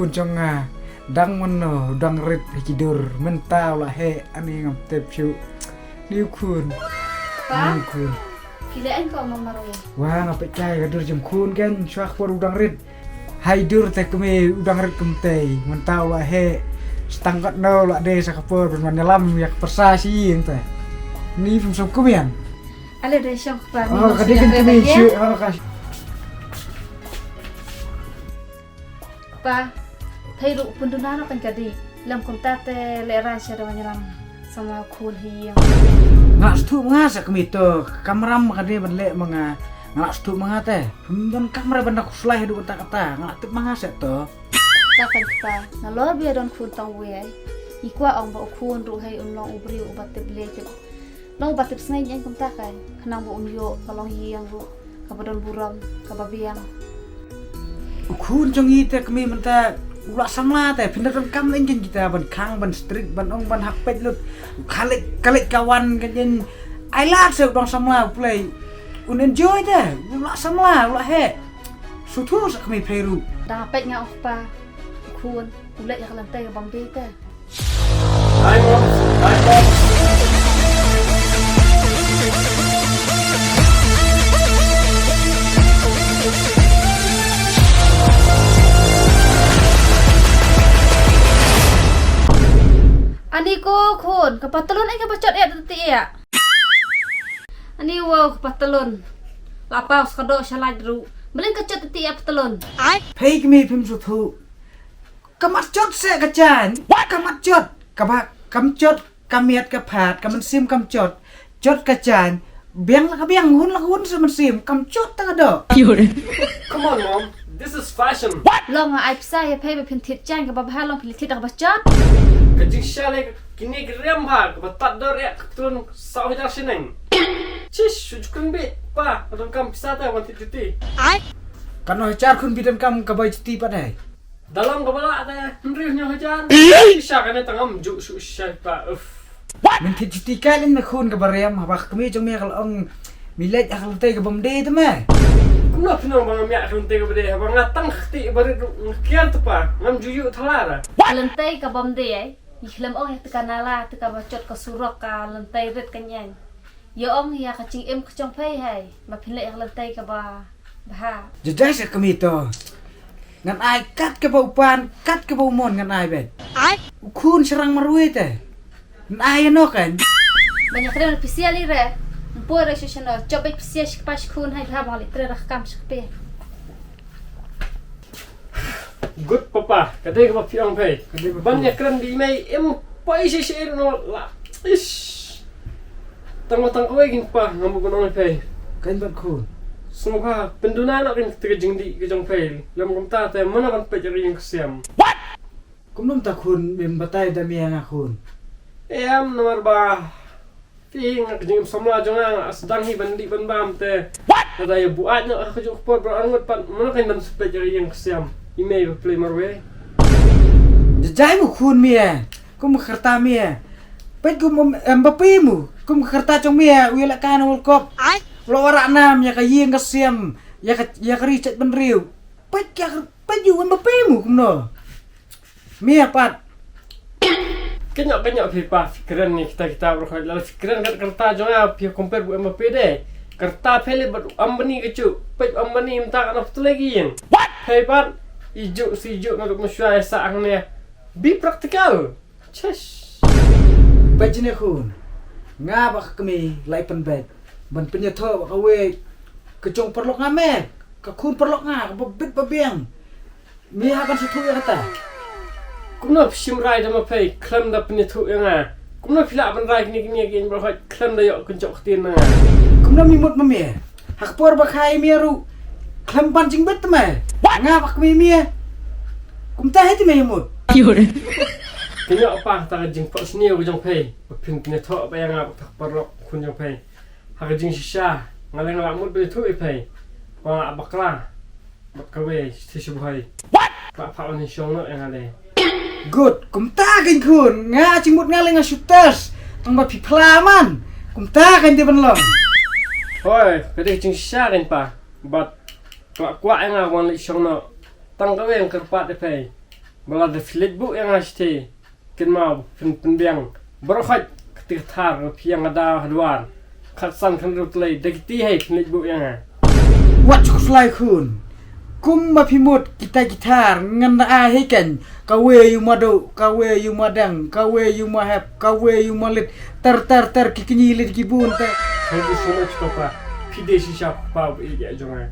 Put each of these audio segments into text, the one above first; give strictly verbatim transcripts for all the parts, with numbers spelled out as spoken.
Khun jong nga, dang mano, dang rit ha ki dur, mynta u la heh, ani ngam tip shuh. Ni u khun. Pa? Ni u khun. Ki leh ko ma Marwei. Wa nga peit kai ka dur jong khun kan, shuwa ka por u dang rit. Hai dur te kmie u dang rit kumtei, mynta u la heh. Stang katno u la dei sa ka por ban wan ïalam ïa ka pyrsa shi ïing te. Ni phim sngewkmen. Ale dei shong kpa ni. Oh, ka dei kan kmie shi, oh, ka. Pa, thei ruh pynduna noh kan ka dei. Lem kumta te leh rai sha da wan ïalam. Sama khun hi ïa. Nga sngewthuh ma nga sa kmie to, kamram ka dei ban leh ma nga. Nga sngewthuh ma nga te. Ym don kamram ban da khuslai haduh katta katta. Nga tip ma nga sa to. Ta kan kpa, nga lor bia don khun tang wei. Ngi kwah ong ba u khun ruh hei un long u briew uba tip leh tip. Long uba tip sngew ïeng kumta kan. Khnang ba un ïoh ka longïing ruh. Kaba don burom, kaba biang. U khun jong ngi te kmie mynta u la samla te, phin da donkam leh ïa kita ban khang, ban strict, ban ong, ban hap peit lut. Ka leit, ka leit ka wan ka jin. Ai lad se u dang samla u play. Un enjoy te, u la samla, u la heh. Sngewthuh sa kmie phi ruh. Da peit nga ong kpa, u khun, u leh ïa ka lynti ka bym dei te. Ani ko khun, ka patlun ai ka bachot ïa ti ïa. Ani wo ka patlun. La paw skado shalaj ru. Mling ka chot ti ïa patlun. Phei kmie phim sngewthuh. Ka mat chot se ka jan. Ka mat chot. Ka ba, kam chot, ka miat ka phat, ka mynsiem kam chot. Chot ka jan. Biang la ka biang, hun la hun se mynsiem, kam chot ta ka doh. Come on, Mom. This is fashion. Long ai pisa ïa phei ba phin thied jan ka ba bha long phin thied ka ba chot. Ka jingshisha le kine ki riam bha, ka ba tad dor ïa ka trun saw hajar shineng. Chish, shu jukun bit, pa, ka donkam pisa ta wan thied juti. Ka no hajar khun bi donkam ka bai juti pat dei. Dalam ka bala ta hynriew hynñiew hajar. Shisha kane tang ngam ju shu shisha pa. Uff. Min thit juti kai lin na khun ka ba riam haba ka kmie jong me ka la ong mi leit ha ka lynti ka bym dei te me. Kumno phi nong ba ngam ïa ka lynti ka ba dei haba nga tang kti ba rit nga kiar te pa ngam ju ïoh thala ra. Ka lynti ka bym dei ai. Ngi khlem ong ïa te ka nala te ka ba chot ka surok ka lynti rit ka ñiañ. Ïa ong ïa ka jingim ka jong phei hai ba phin leh ïa ka lynti ka ba bha. Jajai sa kmie to. Ngan ai kat ka ba u pan kat ka ba u mon ngan ai bet. Ai. U khun shrang marwei te. Ngan ai ïa no kan. Ban ïa kren pisia li re. Mpoi re shisha no chop bet pisia shi kpa shi khun hai bha ba li tre ra kam shi kpe. Good papa, ka dei kaba phi ong phei. Ka dei ba ban phi ïa kren bad i mei im poi shi shi no la. Ish. Tang ma tang kawei kin pa ngam bu ban ong phei. Kan ban khun. Sngewbha pynduna na kin te ka jingdih ka jong phei. Lem kumta te mana ban peit ïa ka ïing ka sem. Kumno mynta khun mem batai da mia nga khun. Em namar ba Phi nga ka jingim samla jong nga nga sdang hi ban dih ban bam te. Lada ïa buaid noh ha kajuh ka por ba arngut pat mano kan ban peit ïa ka ïing ka sem. I mei ba play marwei. Jajai mu khun mia. Kum ka kyrta mia. Peit kum Mbappe mu. Kum ka kyrta jong mia u ïa lehkai na World Cup. Lo warah nam ïa ka ïing ka sem. Ïa ka ïa ka ri chet ban riu. Peit ka peit u Mbappe mu kumno. Mia pat. Kenyok kenyok phi pa phi kren ni kita kita bro khoi lal phi kren kat kerta jong nga phi compare bu Mbappe de. Kerta phi le bad Ambani kechu. Peit Ambani mynta kana phi tele ki yin. Phi pat. Ijuk si ijuk na duk na shua sa ang ne. Be practical. Chesh. Peit jine khun. Nga ba ka kmie lai pen beit. Ban pynïathoh ba ka wei. Ka jong paralok nga me. Ka khun paralok nga ka ba bit ba biang. Mia ha ban shu thuh ïa kata. Kumno phi shim rai da ma phei khlem da pynïathuh ïa nga. Kumno phi lah ban rai kine kine ki ïeng ba hoi khlem da ïoh kynjoh ktien na nga. Kumno mi mut ma mia. Ha ka por ba khai mia ruh khlem ban jingbit ma. Nga ba kmie mia. Kumta hei te mia mut. Kynjoh pa ta ka jingpot sniew ka jong phei. Ba phin pynïathoh ba ïa nga ba ta ka paralok khun jong phei. Ha ka jingshisha nga leh nga lah mut ba ïathuh ïa phei. Ba nga lah bakla. Bad kawei, shi shi buhai. What? Ba pha wan shong noh ïa nga de. Good, kumta kein khun, nga jingmut nga leh nga shu test. Tang ba phi phla man. Kumta kein de ban long. Hoi, ka dei jingshisha kein pa. Bad kwah kwah ïa nga wan leh shong noh. Tang kawei nga kyrpad ïa phei. Ba lada phi leit buh ïa nga shatei, kynmaw phin pynbiang baroh khoit kata ka thar ba phi ïa nga da ha dwar. Khatsan khathynriew tylli da kiti hi phin leit buh ïa nga. Wat shu khuslai khun. Kumba phi mut kita ki thar ngan da ai hi kan. Kawei u ma duh, kawei u ma dang, kawei u ma hep, kawei u ma lit. Ter ter ter ki kñi lit ki bun ter. Thank you so much, Papa. Phi dei shisha u kpa ba ïeit jong nga.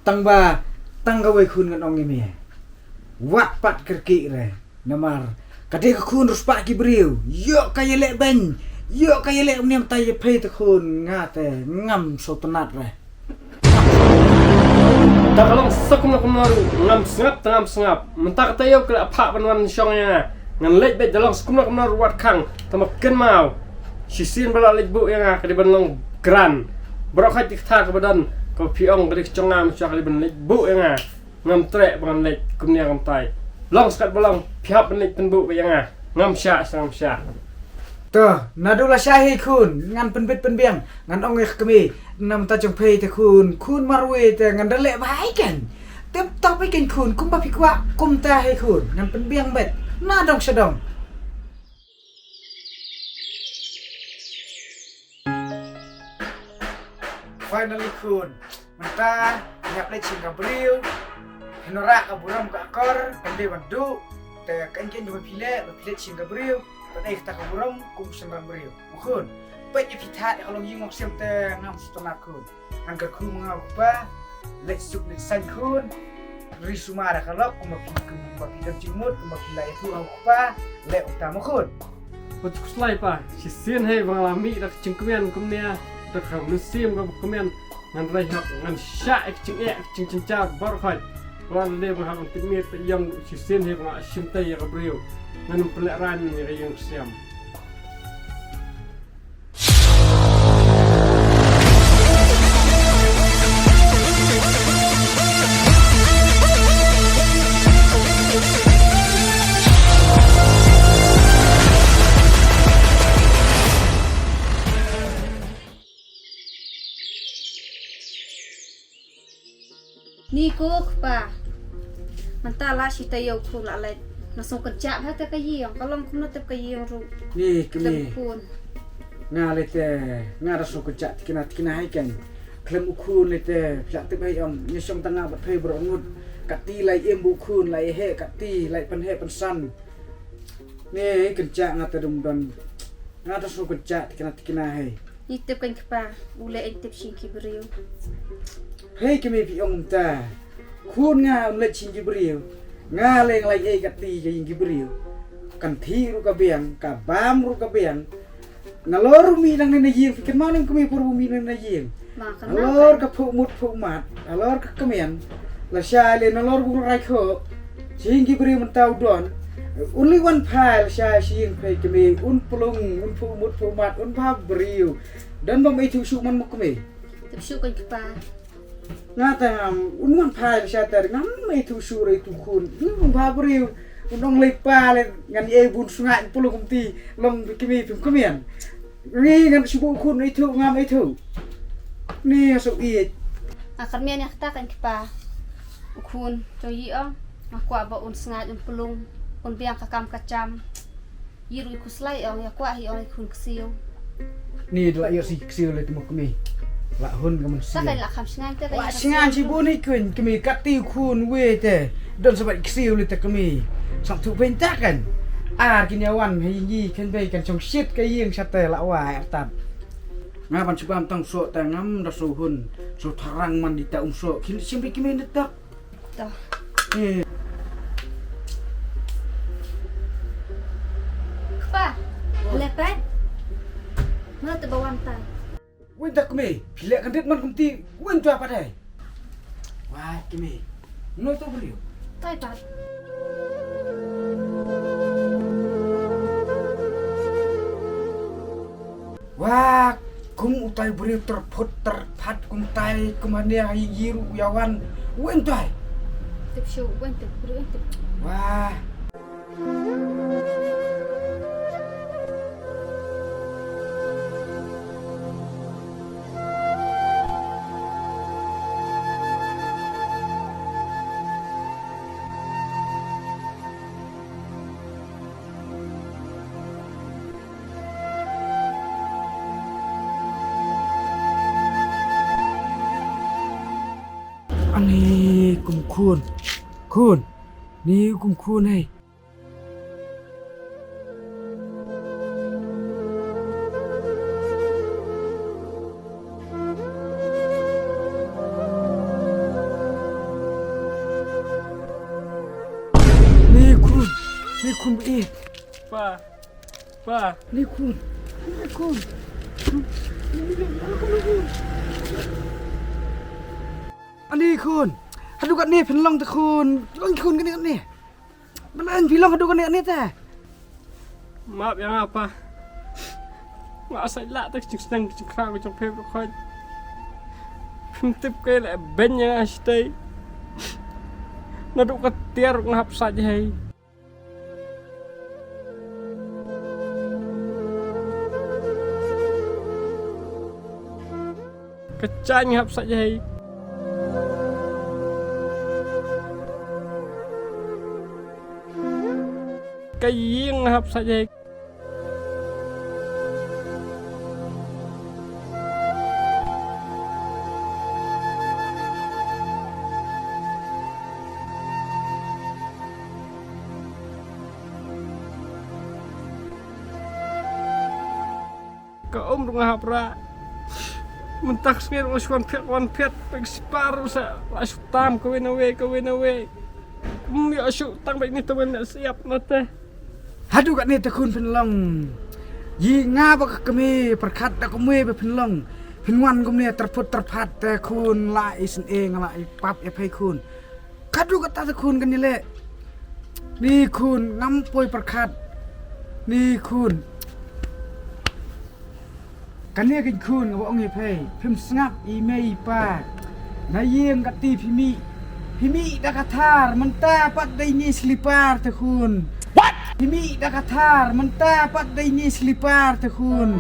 Tang ba, tang kawei khun ngan ong ïa me. Wat pat kyrkieh re. Namar ka dei ka khun riewspah ki briew. Ïoh ka ïaleh beiñ, ïoh ka ïaleh umniam, ta ïa phi te khun, nga te ngam sngewtynnat re. Da ka long sa kumno kumno ruh ngam sngap, te ngam sngap. Mynta ka taïew ka la phah ban wan shong ïa nga. Ngan leit beit da long sa kumno kumno ruh wat khang. Tangba kynmaw, shisien ba la leit buh ïa nga ka dei ban long kren. Baroh khoit ki kata kaba don, kaba phi ong ka dei ka jong nga, mynta ka dei ban leit buh ïa nga. Ngam treh ba ngan leit kumne kumtai. Long sa katba long, phi hap ban leit pynbuh beit ïa nga. Ngam shah, sa ngam shah. To, naduh lashai hi khun, ngan pynbit pynbiang, ngan ong ïa ka kmie, namar ta jong phi te khun, khun marwei te ngan da leh bha hi kan. Tip top hi kan khun, kumba phi kwah, kumta hi khun, ngan pynbiang beit, na dong sha dong. Finally khun, mynta ngi hap leit shim ka briew. Hynrei ka burom ka akor kan dei ban duh. Te kan ken dei ban phi leh, ban phi leit shim ka briew. Kan dei kata ka burom kum shynrang briew. Mo khun, peit ïa phi thad ïa ka long ïing long sem te ngam sngewtynnat khun. Ngan kyrkhu ma nga u kpa, leit suk leit saiñ khun. Ri sumar ïa ka lok kumba phi, kumba phi don jingmut, kumba phi la ïathuh ha u kpa, leh uta mo khun. Wat khuslai pa, shisien hi ba nga la mih da ka jingkmen kumne, da ka mynsiem kaba kmen, ngan rai hok, ngan shah ïa ka jingeh, ka jingjynjar baroh khoit. Wat lei ba nga hap ban tip miet, te ïam shisien hi ba nga la shim tei ïa ka briew. Ngan ym pynlehraiñ ïa ka ïing ka sem. Ni ko kpa. Mynta la shi taïew khun la leit. Nga sngew kynjah bha te ka ïing, ka long kumno tep ka ïing ruh. Ni kmie. Khlem khun. Nga lei te, nga da sngew kynjah tikna tikna hi kan. Khlem u khun lei te, phi la tip hi ong, ngi shong tang nga bad phi baroh ngut. Kati la im bu khun, la heh kati, la pynheh pynsan. Ni kynjah nga te dum don. Nga da sngew kynjah tikna tikna hi. Ni tip kan kpa, u leh ei tip shin ki briew. Hei kmie phi ong mynta. Khun nga um leit shin ki briew. Nga leng lait ei kati ka ïing ki briew. Kan thih ruh ka biang, ka bam ruh ka biang. Nalor u mih nangne na ïing, phi kynmaw ne em kmie por u mih nangne na ïing. Nalor ka phuh mut phuh mat, nalor ka kmen. Lashai lei nalor u rai khoh. Shin ki briew mynta u don. Un leit wan phai lashai shin phai kmie, un plung, un phuh mut phuh mat, un bha briew. Don bym ithuh shuh man mo kmie. Tip shuh kan kpa. Nga te ngam, un wan phai lashai te ngam ithuh shuh re ithuh khun. Ni un bha briew, un ong lei pa lei ngan ei bun sngaid pulung kumti, long kmie phim kmien. Ni ngan shu buh khun ithuh ngam ithuh. Ni nga shu ïeit. Nga kyrmen ïa kata kan kpa. U khun jong i ong, nga kwah ba un sngaid un pulung, un biang ka kam ka jam. Yi ruh i khuslai ong, ïa kwah hi ong i khun ksiew. Ni da la ïoh shi ksiew lei te mo kmie. La hun ka mynsiem. Sa kan la kham shngain te. La shngain shibun i khun kmie, kati khun wei te. Don sa bad ksiew lei te kmie. Sang tu ben ta kan. Ar kin ïa wan ha ïing kan bei kan shong shit ka ïing sha te la wai artat. Nga ban shu bam tang soh te ngam da shu hun. Shu tharang man di ta um soh. Kin shim ri kmie ni tak. To. Eh. Kpa, lepet. Mana te ba wan tai. Wen ta kmie, phi leh kan dit man kumti, wen ta pat ai. Wah, kmie. Nol to briew. Tai pat. Wah, kum utai briew tyrphut tyrphat kumtai kum hane ha ïing hi ruh u ïa wan. Wen tai. Tip shu, wen tip, briew wen tip. Wah. Khun, khun, ni kum khun hei. Ni khun, ni khun ba i. Pa, pa. Ni khun, ni khun. Ani khun, haduh katne phin long te khun, long khun kane kane. Bala phi long haduh kane kane te. Map ïa nga pa. Nga sa lah te jingsneng jingkhraw jong phi ba khoi. Phim tip ke le ben ïa nga shtei. Naduh ka tiar nga hap sa jai. Ka jan nga hap sa jai. Ka ïing nga hap sa jai. Ka um ruh nga hap rah. Mynta ka sngi ruh nga shu wan phiat wan phiat pek sipar ruh sa la shu tam kawei na wei kawei na wei. Ym ïoh shuh tang bad ni te wen na siap na te. Haduh katne te khun phin long. Ïa nga ba ka kmie pyrkhat da kumwei ba phin long. Phin wan kumne tyrphut tyrphat te khun la isynei nga la ipap ïa phei khun. Kadu kata te khun kane le. Ni khun ngam poi pyrkhat. Ni khun. Kane ka khun nga ba ong ïa phei. Phim sngap i mei i pa. Na ïing ka ti phi mih. Phi mih da ka thar mynta pat dei ni slipar te khun. What? Phi mih da ka thar mynta pat dei ni slipar te khun.